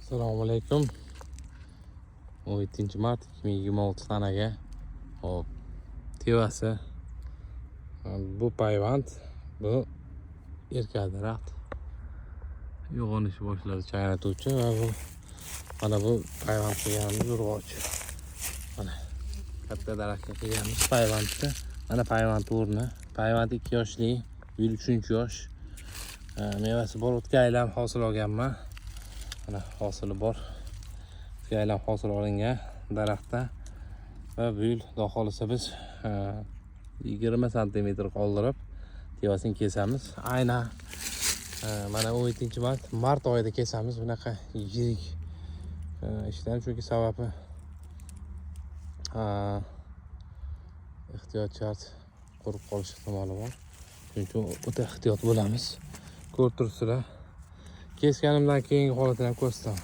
Assalomu alaykum. 17 mart 2026 sanaga. Hop. Tevasi. Bu payvand, bu erkak daraxt. Uyg'onish boshladi chayratuvchi va bu mana bu payvand qilganimiz urg'och. Mana katta daraxtga qilganmiz payvandni. Mana payvand o'rni. Payvand 2 yoshli, bu yil 3 yosh. Mevasi bor. O'tgan yil ham hosil olganman. Mana hosili bor. O'tgan yil ham hosil olingan daraxtda va bu yil xudo xohlasa biz 20 santimetr qoldirib tevasini kesamiz. Aynan mana 17 mart, mart oyida kesamiz bunaqa yirik ishdan, chunki sababi ehtiyot shart, qurib qolish ehtimoli bor. Shuning uchun o'ta ehtiyot bo'lamiz. Ko'rib turibsizlar. Kesganimdan keyingi holatini ham ko'rsataman.